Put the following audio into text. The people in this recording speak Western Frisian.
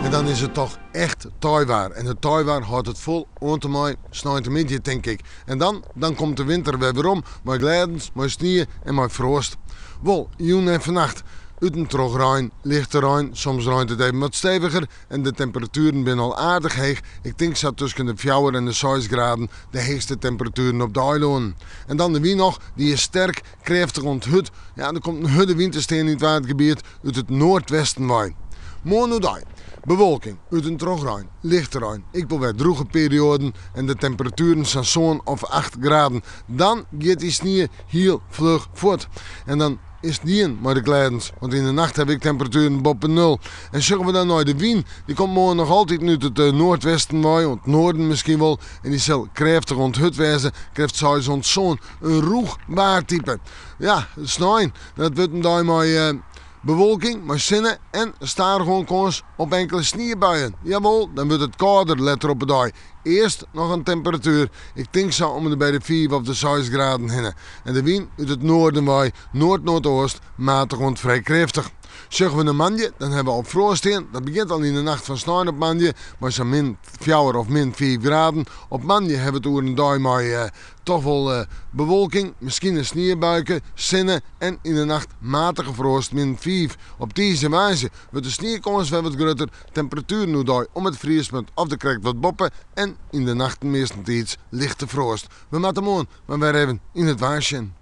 En dan is it toch echt teiwaar. En it teiwaar hâldt it fol oant en mei sneintemiddei, tink ik. En dan, dan komt de winter wer werom mei glêdens, mei snie en mei froast. Wol, jûn en fannacht út en troch rein, lichte rein, soms reint it even wat steviger en de temperatueren binne al aardich heech. Ik tink sa tusken de fjouwer en de seis graden, de heechste temperatueren op de eilânnen. En dan de wyn noch, dy is sterk, krêftich oant hurd. Ja, der komt in hurde wyn te stean yn it Waadgebiet út it noardwesten wei. Moarn oerdei, bewolking, út en troch rein, lichte rein, ek wol wer drûge perioaden en de temperatueren sa'n sân of acht graden. Dan giet dy snie hiel fluch fuort. En dan is it dien mei de glêdens, want yn de nacht ha we ek temperatueren boppe nul. En sjogge we dan nei de wyn, dy komt moarn noch altiten út it noardwesten wei, oant noarden miskien wol, en dy sil krêftich oant hurd wêze, krêft seis oant sân. In rûch waartype. Ja, snein, dat wurdt in dei mei bewolking, mei sinne en stadichoan kâns op inkele sniebuien. Jawol, dan wurdt it kâlder letter op 'e dei. Earst noch in temperatuer, ik tink sa om en by de fiif of de seis graden hinne. En de wyn út it noarden wei, noard-noardoost, matich oant frij krêftich. Sjogge we nei moandei, dan hawwe we al froast stean. Dat begjint al yn de nacht fan snein op moandei mei sa'n min fjouwer of min fiif graden. Op moandei hawwe we it oer in dei mei toch wol bewolking, miskien in sniebuike, sinne en yn de nacht matige froast, min fiif. Op tiisdei en woansdei wurdt de sniekâns wer wat grutter. Temperatueren oerdei om it friespunt of der krekt wat boppe en yn de nachten meastentiids lichte froast. We moatte moarn mar wer even yn it waar sjen.